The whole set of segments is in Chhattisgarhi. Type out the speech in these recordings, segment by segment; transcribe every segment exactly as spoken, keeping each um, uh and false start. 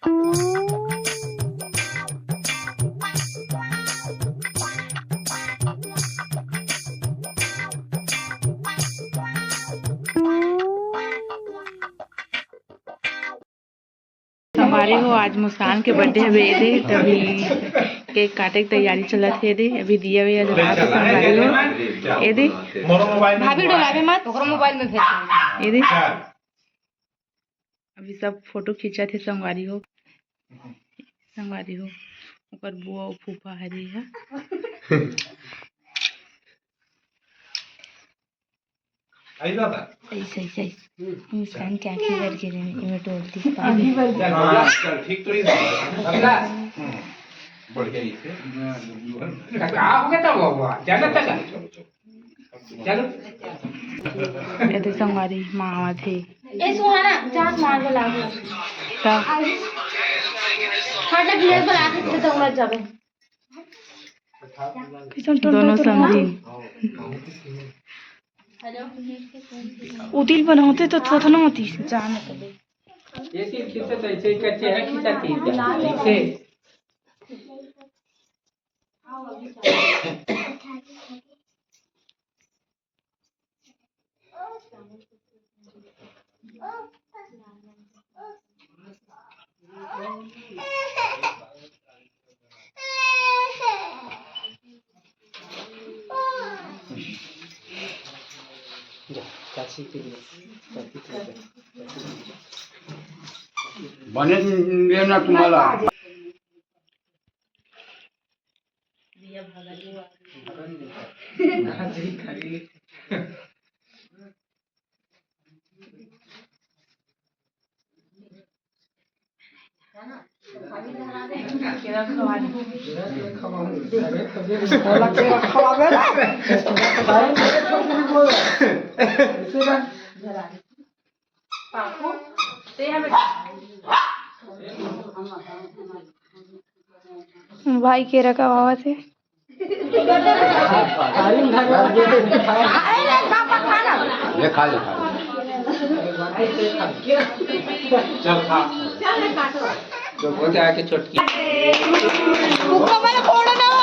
संगवारी हो, आज मुस्कान के बर्थडे हवे, एदे तभी केक काटे के तैयारी चलत हे। एदे अभी दिया विया जलात हे संगवारी हो। एदे भाभी डोलावे मत, ओकरो मोबाइल में भेज। एदे अभी सब फोटो खींचत हे संगवारी हो, संगवारी हो, ओकर बुआ अउ फूफा हरे ह। ऐसे, ऐसे, ऐसे। मुस्कान के आँखी भर गिरे, इमे टोल दिख पावे। हाँ, चल, ठीक तो ही है। अगला। हम्म, बढ़िया ही थे। का हो गया था बाबा? जाना था का? चलो, चलो, चलो। चलो। ये तो संगवारी माँ आवत हे। ए सुहाना, चाट मार के लाओ। का? हट, गिलास बना के दे दूंगा जब। दोनों समझी। उदिल बनाते तो थोथना होती। जाने तो दे। ये सिर्फ खींचत ऐसे ही करके है, खींचत ही है। ऐसे। बने लेना तुम्हाला। भाई केरा खवावत हे। ले खा, ले खा। चल खा। वो जाके छोटकी। ऊपर वाला फोड़ो ना हो।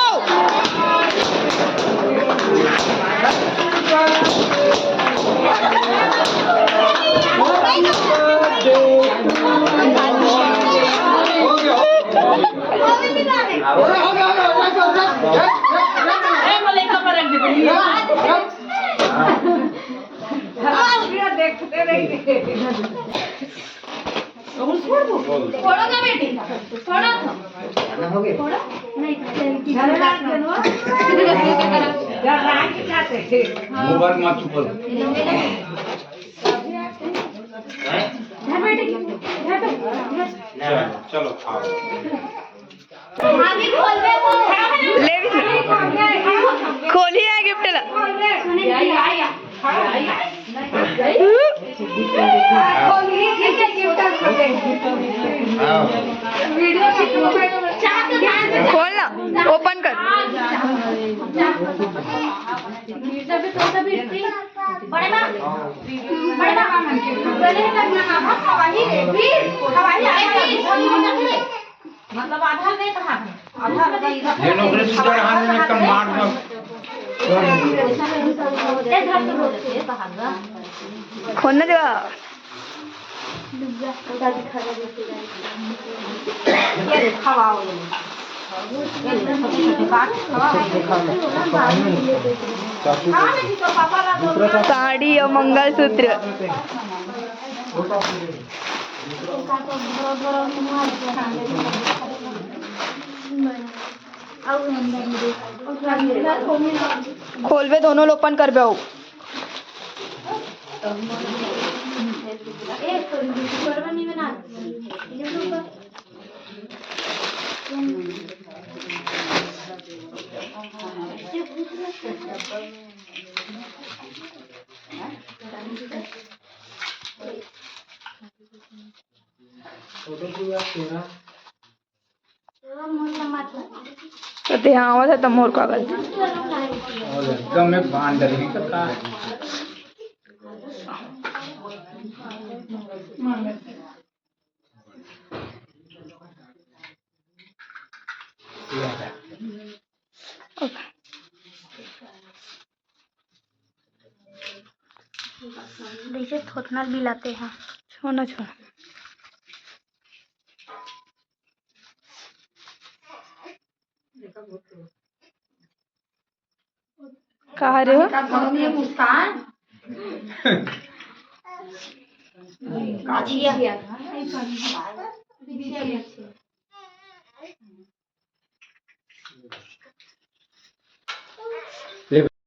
फोड़ो ना बेटी, फोड़ो तो। फोड़ो? नहीं, चल, की मुंह भर मत चुपल। धर बेटी, धर तो, धर। चलो, चलो, खाओ। भाभी खोल दे वो। ले भी। खोली है गिफ्ट ला। खोल दे। सुने, या, या, या। खोल ना, ओपन कर। बड़े माँ, बड़े माँ, गले में लगना ना, बस हवा ही, please, हवा ही, please। मतलब आधा नहीं कहा है। आधा ये नौकरी से डर हाथ में कम मार दो। खोलने दो। ये ले, खवाओ ये। ये ले, छोटे छोटे काट, खवाओ। साड़ी और मंगलसूत्र। खोलबे, दोनों ल ओपन करबे। अउ तो ते हाँ आवत है त मोर कागज। एकदम में बांध रही तो का। ओके। जैसे थोथना भी लाते हैं। छोड़ना, छोड़। का हरे हो? मुस्कान। काचिया।